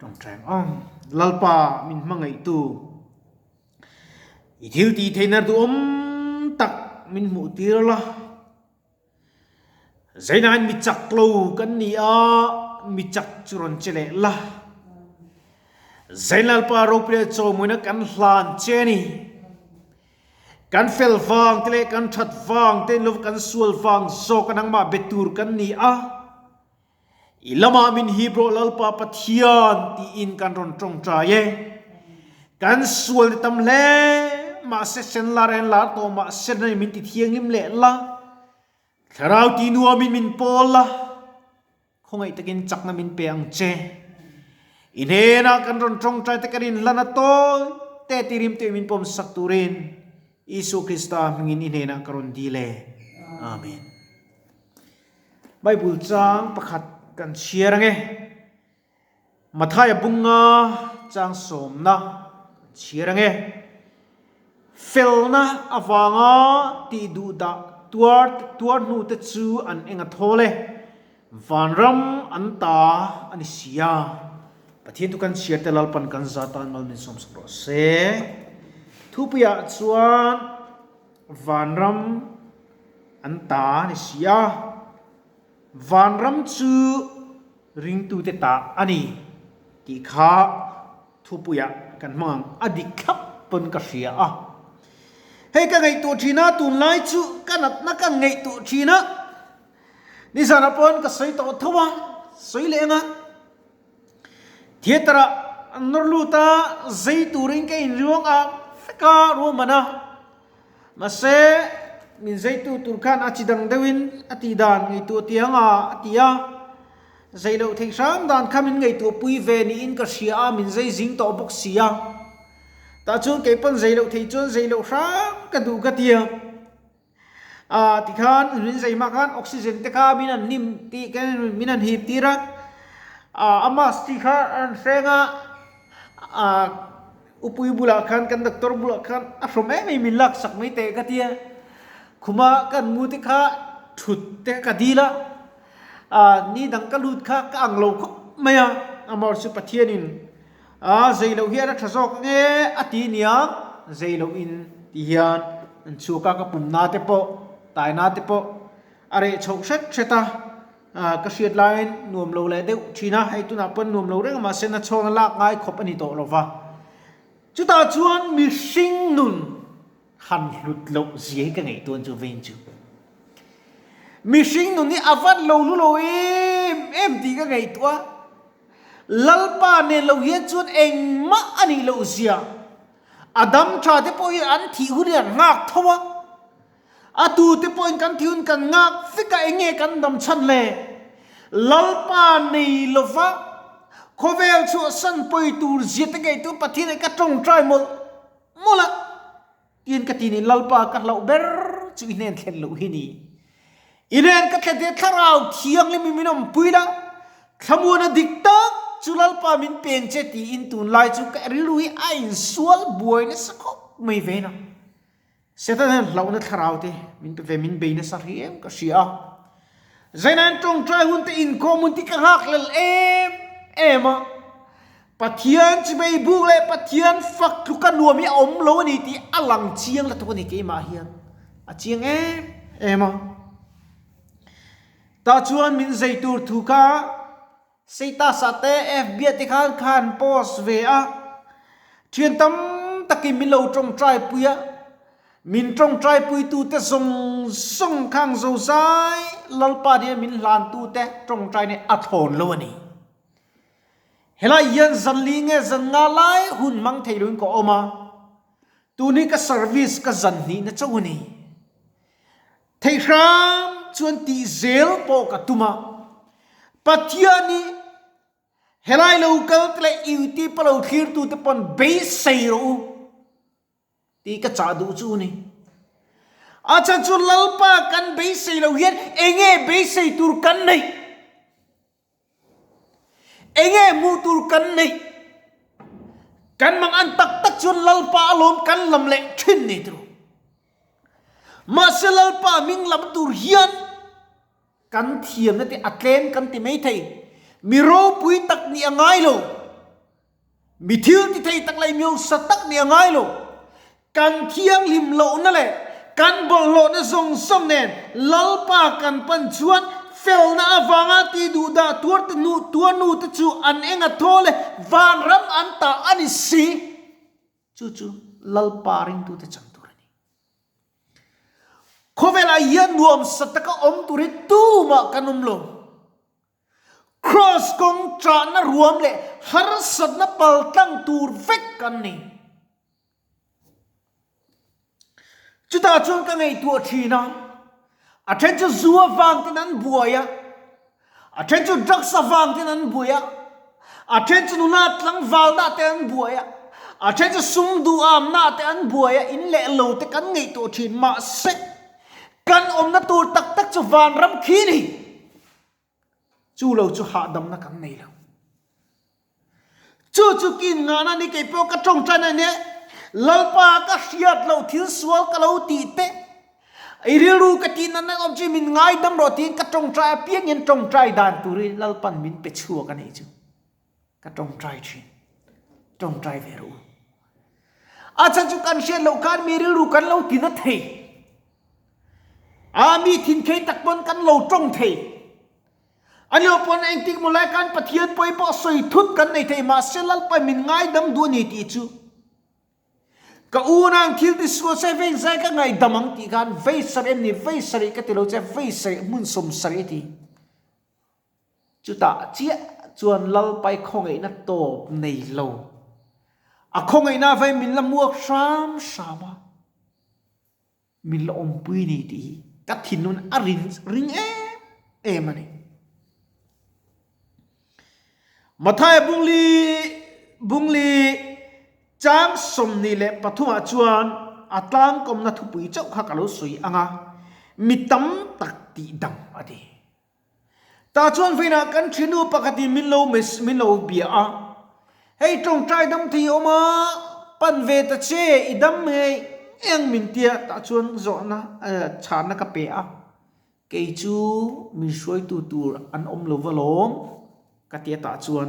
Tawngtai ang aw. Lalpa min hmangaihtu i thil tih theihna duhawm tak min hmuh tir la. Zainain mi chak lo kan ni a, mi chak chu rawn che leh la. Zain Lalpa ropui leh chawimawina kan hlan che a ni. Kan fel vang te leh kan that vang te ni lo kan sual vang zawk a nangmah be tur kan ni a. I lamah min hip rawh Lalpa Pathian tiin kan rawn tawngtai e. Kan sual te tam hle mahse sen lar en lar tawh mahse nani min ti thianghlim leh la. Thlarau ti nuamin min pawl la. Khawngaih takin chakna min pe ang che. I hnenah kan rawn tawngtai te kan inhlan a tawi te ti rim tih min pawm sak turin Isua Krista hmingin i hnenah ka rawn dil e. Amen. Bible chang pakhat kan chhiar ange. Mathaia bunga chang sawmna kan chhiar ange. Felna avanga tih duh dah tuar tuar hnu te chu an eng a thawl e. Vanram an ta a ni si a. Pathian chu kan chhiar te Lalpan kan za tan mal min sawmsak rawh se. Thupuiah chuan Vanram an ta a ni si a, vanram chu ringtute ta a ni tih kha thupuiah kan hmang ang a dik thlap pawn ka hria a. Hei ka ngaihtuah thin a, tunlai chu ka natna ka ngaihtuah thin a, nizanah pawn ka sawi tawh tho a, sawi leh ang a. Theatre ah an nawr lut a, zei turin ka inruang a vek a, ruahman a. Mahse, min zeitu tur khan a chi dang deuhin a tih dan ngaihtuah tiang a, a ti a. Zei loh theih hram dan kha min ngaihtuah pui ve niin ka hria a, min zei zing tawh bawk si a. Tah chuan kei pawn zei loh theih chuan zei loh hram ka duh ka ti a. Ah tikhan min zei hma khan oxygen te kha min han hnim tih min han hip tir a, ah a mask chi kha a rawn hreng a, ah Upui bulah khan kan doctor bulah khan a hrawm em em min laksak mai teh ka tia, khuma kan mu te kha thut te ka dil a, ah ni dang ka lut kha ka ang lo khawp mai a, amaherawhchu chu Pathianin ah zei loh hian a tha zawk nge a ti nia zei loh in ti hian an chhuak a ka pumna te pawh taina te pawh a reh chhoh hret hret a. Ka hriat laiin nuam lo leh deuh thin a, hei tunah pawn nuam lo reng a mahse na chhawng a lak ngai khawp a ni tawh lo va. Chutah chuan mihring nun han hlut loh zia hi ka ngaihtuah chu vein chu. Mihring nun hi a vat lo lu lo em em tih ka ngaihtuah a, Lalpa nen lo hian chuan engmah a nih loh zia, a dam tha te pawh hian an thih hun hi an nghak tho a. A tute pawhin kan thiun kan ngak vek a, enge kan dam chhan le? Lalpa nei lova khawvel chhuahsan pawi tur zia te ngei tu Pathian ah ka tawngtai mawlh mawlh a, tiin ka ti ni Lalpa ka hlauh ber chu i hnen thlen loh hi ni. I hnen ka thlen theih thlarau thianghlim in min awmpui la, thlamuana dik tak chu Lalpa min peng che tiin tunlai chu ka rilru hi a insual buai nasa khawp mai ve na. Satan hian hlauhna thlarau te min pe ve, min bei nasa hrih em ka hria a. Zainain tawngtai hun te inkhawm hun te ka nghakhlel em em a. Pathian chibei buk leh Pathian fak tluka nuam hi a awm lo a ni tih a lang chiang lutuk a ni keimah hian a chiang em em a. Tah chuan min zei tur thu kha Status ah te FB ah te khan kha an post ve a, thian tam takin min lo tawngtai pui a, min tawngtai pui tu te zawng zawng khang zo zai Lalpa nia min hlan tu te tawngtai nen a thawn lo a ni. Helai hian zan li nge zan nga lai hun hmang thei loin ka awm a, tun hi ka service ka zan hnihna chauh a ni. Theihram chuan tih zel pawh ka tum a, Pathian hi helai lo kal te leh YouTube a lo thlir tu te pawn beisei rawh u tih ka chah duh chu ni. A chhan chu Lalpa kan beisei lo hian enge beisei tur kan neih? Enge hmuh tur kan neih? Kan mang an tak tak chuan Lalpa alawm kan lam leh thin ni tiro. Mahse Lalpa hming lam tur hian kan thiamna te a tlem kan ti mai thei. Mi ropui tak nih a ngai lo. Mi thil ti thei tak leh miosa tak nih a ngai lo. Kan thianghlim lohna leh kan bawlhhlawhna zawng zawng nen Lalpa kan pan chuan felna avanga ti duh dah tuar te nu tuar nu te chu an eng a thaw le vanram an tah a ni si. Chu chu Lalpa ringtute chan tur a ni. Khawvelah hian nuamsa taka awm tur hi tumah kan awm lo. Kraws kawng chahna ruam leh harsatna paltlang tur vek kan ni. Chutah chuan ka ngaihtuah thin a, a then chu zu avang ten an buai a, a then chu drugs avang ten an buai a, a then chu nuna tlangvalna te an buai a, a then chu sum duhamna te an buai a, in leh lo te kan ngaihtuah thin mahse kan awmna tur tak tak chu vanram khi ni. Chu lo chu hahdamna kan nei lo. Chu chu kin ngahna ni kei pawh ka tawngtai na nia, Lalpa ka hriat loh thil sual ka lo tih te, i rilru ka tih natna awm chu min ngaidam rawh tiin ka tawngtai apiangin tawngtai dan turin Lalpan min pe chhuak a nih chu. Ka tawngtai thin. Tawngtai ve rawh u. A chhan chu kan hriat loh khan mi rilru kan lo ti na thei. A mi thinkhei tak pawn kan lo tawng thei. A lio pawn engtik maw lai khan Pathian pawi pawh sawi thut kan nei thei mahse Lalpa min ngaidam duh a ni tih chu ka unang thil ti sual se vei zai ka ngaidam ang tih khan vei sarih em ni vei sarih ka ti lo che vei sarih hmun sawm sarih a ti. Chutah chiah chuan Lalpai khawngaihna tawp nei lo. A khawngaihna vei min la muak hram hram a. Min la awmpui ni tih hi ka thinlun a rin ring em em a ni. Mathaia bungli bungli chang 23 ah chuan a tlangkawmna thupui chauh kha ka lo sawi ang a, mi tam tak tih dang a ti. Tah chuan vawiinah kan thinu pakhatin min lo min lo bia a, Hei tawngtai dam thei awm a, pan ve ta che, i dam ngei eng min tia tah chuan zawhna chhanna ka pe a, kei chu min hruaitu tur an awm lo va lawm ka tia tah chuan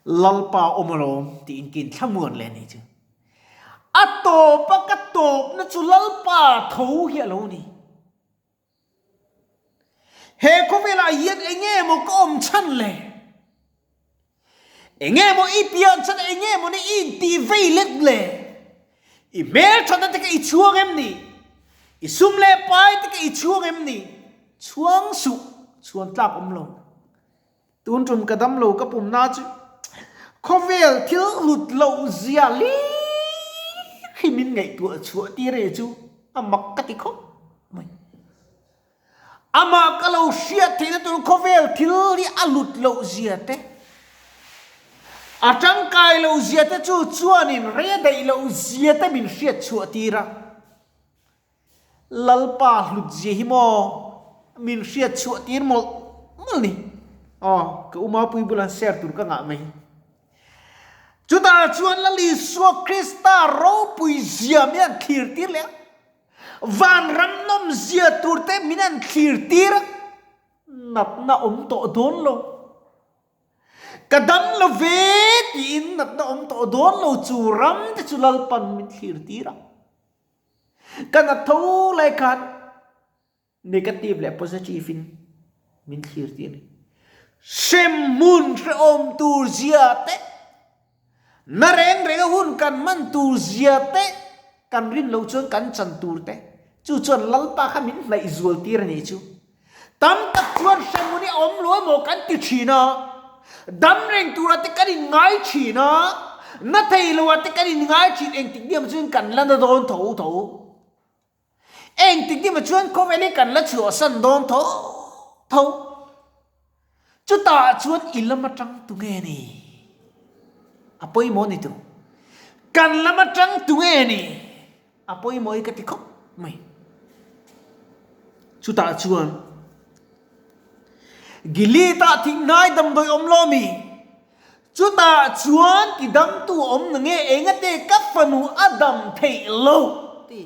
Lalpa awm alawm tiin ka inthlamuan leh a ni chu. A tawpa ka tawpna chu Lalpa tho hi a lo ni. He khawvelah hian enge maw ka awm chhan le? Enge maw i pian chhan enge maw ni i intih vei let le? I hmelthatna te kha i chhuang em ni? I sum leh pai te kha i chhuang em ni? Chhuang suh, chhuan tlak awm lo. Tun tum ka dam lo ka pumna chu khawvel thil hlut loh zia lir hi min ngaihtuah chhuah tir e chu a mak ka ti khawp mai. Amah ka lo hriat theihna tur khawvel thil hi a hlut loh zia te, a tangkai loh zia te chu chuanin rei a daih loh zia te min hriat chhuah tir a. Lalpa hlut zia hi maw min hriat chhuah tir mawlh mawlh ni. Aw, ka umapui bulah share tur ka ngah mai. Chutah chuan Lal Isua Krista ropui zia min han thlir tir leh a, vanram nawm zia tur te min han thlir tir a, natna awm tawh dawn lo. Ka dam lo ve tiin natna awm tawh dawn lo chu ram te chu Lalpan min thlir tir a. Ka na tho lai khan negative leh positive in min thlir tih a ni. Hremhmun hrehawm tur zia te, na reng reng a hun kan hman tur zia te, kan rin loh chuan kan chan tur te, chu chuan Lalpa kha min hnaih zual tir a nih chu. Tam tak chuan hremhmun hi a awm lo emaw kan ti thin a, dam reng turah te kan inngai thin a, na thei loah te kan inngai thin, engtik diam chuan kan la na dawn tho tho. Engtik diamah chuan khawvel hi kan la chhuahsan dawn tho tho. Chutah chuan i lam atang tu nge ni? A pawimawh ni tu. Kan lam atang tu nge ni? A pawimawh hi ka ti khawp mai. Chutah chuan Gilead-ah thinghnai damdawi awm lo mi? Chutah chuan ti damtu awm na nge engate ka fanu a dam theih lo ti.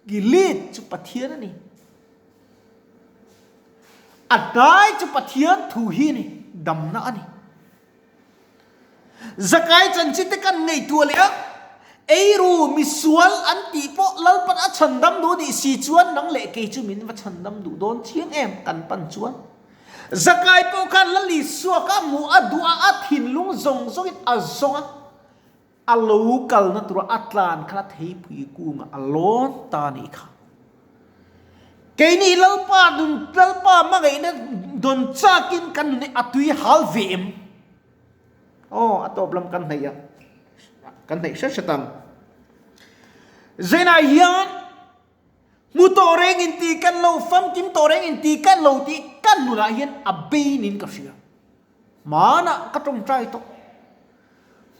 Gilead chu Pathian a ni. A hnai chu Pathian thu hi a ni, damna a ni. Zakai chanchin te kan ngaihtuah leh a, Eiru misual an tih pawh Lalpan a chhandam duh nih si chuan nang leh kei chu min va chhandam duh dawn chiang em kan pan chuan. Zakai pawh khan Lal Isua kha hmuh a duh a, a thinlung zawng zawngin a zawng a, a lo kalna tura a tlan khan a theipui kungah a lawn ta nih kha. Keini Lalpa nun Lalpa hmangaihna dawn chakin kan nun hi a tui hal ve em? Aw, a tawp lam kan hnaih a, kan hnaih hret hret ang. Zainah hian hmu tawh reng in tih kan lo, famkim tawh reng in tih kan lo tih kan nunah hian a bein in ka hria. Hmanah ka tawngtai tawh.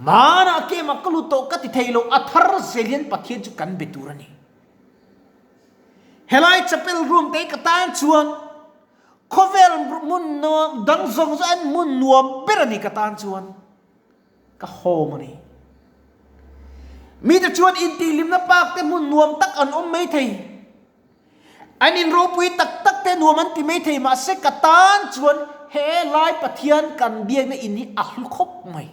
Hmanah kemah ka lut tawh ka ti thei lo, a thar zel hian Pathian chu kan be tur a ni. Helai chapel room te hi ka tan chuan Khawvel hmun nuam dang zawng zawng an hmun nuam ber a ni ka tan chuan ka home a ni. Mite chuan intihhlimna park te hmun nuam tak an awm mai thei. An in ropui tak tak te nuam an ti mai thei mahse ka tan chuan he lai Pathian kan biakna in hi a hlu khawp mai.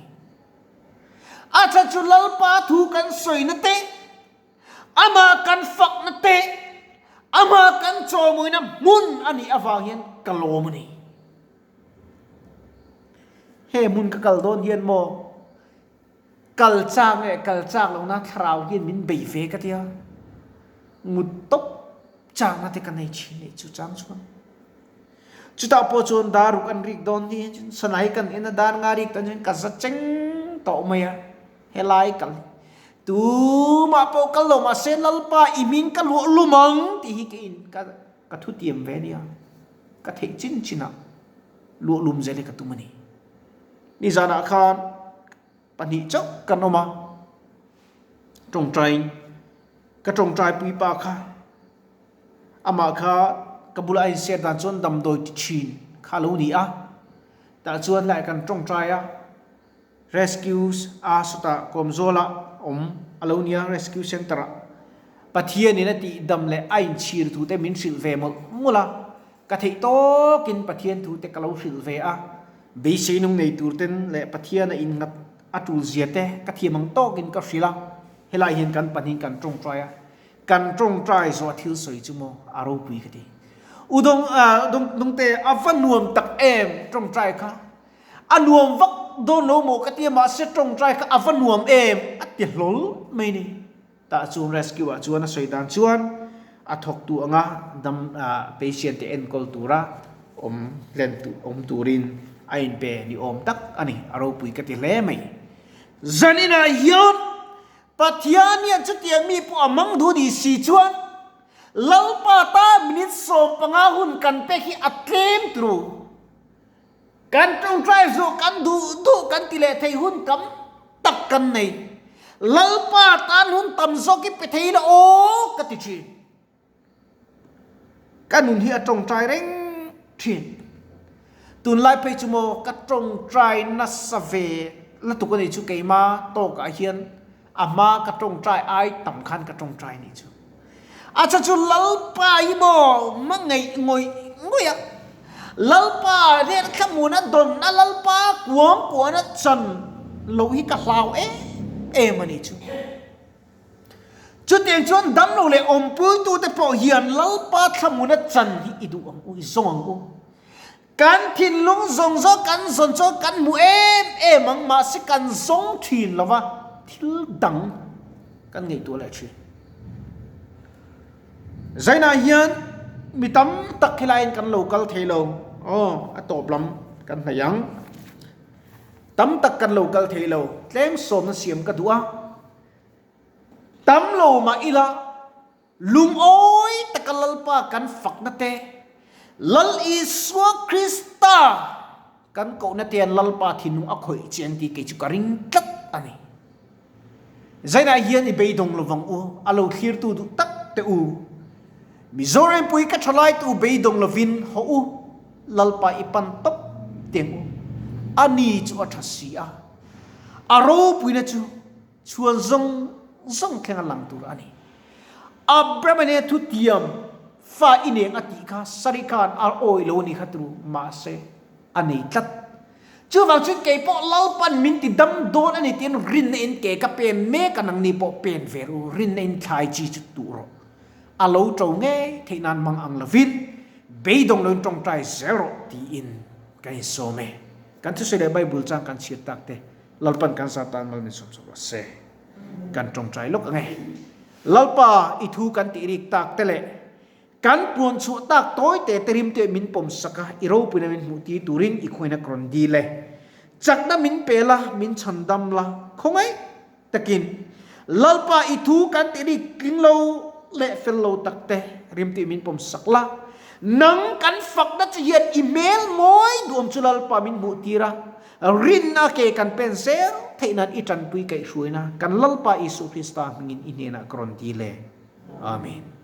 A chhan chu Lalpa thu kan sawina te Amah kan fakna te, amah kan chawmawina hmun a nih avang hian ka lawm a ni. He hmun ka kal dawn hian maw kal chak leh kal chak lohna thlarau hian min bei ve ka tia, ngut tawp chakna te ka nei thin leh chu chang chuan. Chutah pawh chuan dar ruk an rik dawn hi sanai kan en a, dar nga rik tan chuan ka za cheng tawh mai a. Helai kal hi tumah pawh kal lo mahse Lalpa i hming ka luah lum ang tih hi kei in ka ka thutiam ve ania, ka theih chin chinah luah lum zel hi ka tum a ni. Nizanah khan pahnih chauh kan awm a, tawngtaiin ka tawngtai puipa kha amah kha ka bula a insiat dan chuan damdawi ti thin kha a lo ni a, tah chuan lai kan tawngtai a. Rescue a sawtah Kawmzawla awm a lo nia Rescue Centre ah Pathian in a tih dam leh a inchhir thu te min hrilh ve mawlh mawlh a, ka theih tawkin Pathian thu te ka lo hrilh ve a, beisei nung nei tur ten leh Pathian a innghat a tul zia te ka thiam ang tawkin ka hrilh a, helai hian kan pahnih kan tawngtai a, kan tawngtai zawh a thil sawi chu maw a ropui ka ti. U Dawng Dawngte a va nuam tak em tawngtai kha. A nuam vak dawn lo maw ka ti a, mahse tawngtai kha a va nuam em a ti hlawl mai ni. Tah chuan rescue ah chuan a sawi dan chuan a thawktu anga dam patient te enkawl tura awm hlen awm turin a inpe ni awm tak a ni, a ropui ka ti hle mai. Zaninah hian Pathian hian chutiang mi pawh a mang duh ni si chuan Lalpa tan minute 15 hun kan pek hi a tlem turu. Kan tawngtai zawh kan duh duh kan ti leh thei hun tam tak kan nei. Lalpa tan hun tam zawk i pe thei la aw ka ti thin. Ka nun hi a tawngtai reng thin. Tunlai phei chu maw ka tawngtai nasa ve lutuk a nih chu keima tawkah hian a hma ka tawngtai ai tam khan ka tawngtai a nih chu. A cha chu Lalpa hi maw hmangaih ngawih ngawih a, Lalpa nen thlamuan a dawn a, Lalpa kuang kuan a chan loh hi ka hlau em em a nih chu. Chutiang chuan damlo leh awmpuitute pawh hian Lalpa thlamuan a chan hi i duh ang u, i zawng ang u. Kan thinlung zawng zawng kan zawn chuan kan hmu em em ang, mahse kan zawng thin lo va, thil dang kan ngaihtuah leh thin. Zainah hian mi tam tak helaiin kan lo kal thei lo, aw a tawp lam kan hnaih ang. Tam tak kan lo kal thei lo, tlem sawmna siam ka duh a, tam lo mah ila, Lungawi taka Lalpa kan fakna te, Lal Isua Krista kan kohna te hian Lalpa thinlung a khawih che ang tih kei chu ka ring tlat a ni. Zainah hian i beidawng lovang u, a lo thlirtu duh tak te u. Mizoram pui ka thalaitu beidawng lovin haw u, Lalpa i pan tawp teng u. A ni chu a tha si a, a ropuina chu Chhuan zawng zawng thleng a lang tur a ni. Abraham nen thutiam fa i neng a tih kha Sari khan a awi lo a ni kha turu mahse a nei tlat. Chuvang chuan kei pawh Lalpan min ti dam dawn a ni tiin rinna in ke ka pen mek a, nangni pawh pen ve ru, rinna in thlai chi chu tuh rawh. A lo to ngei theih nan mang ang lovin beidawng loin tawngtai zel rawh tiin kan insawm e. Kan thusawi leh Bible chang kan chhiat tak te Lalpan kan zat tan mal min sawm sawm rawh se. Kan tawngtai lawk ang e. Lalpa i thu kan tih rik tak te leh Kan puan chhuah tak tawi te te rim te min pawm sak a, i ropuina min hmuh tir turin i khuaina ka rawn dil e. Chakna min pe la, min chhan dam la, khawngaih takin Lalpa i thu kan tih rik tling lo leh fel lo tak te rim te min pawm sak la. Nang kan fakna che hian i hmel mawi duam chu Lalpa min hmuh tir a, rinna ke kan pen zel theih nan i tanpui kaihhruaina kan Lalpa Isu Krista hmingin i hnenah ka rawn dil e. Amen.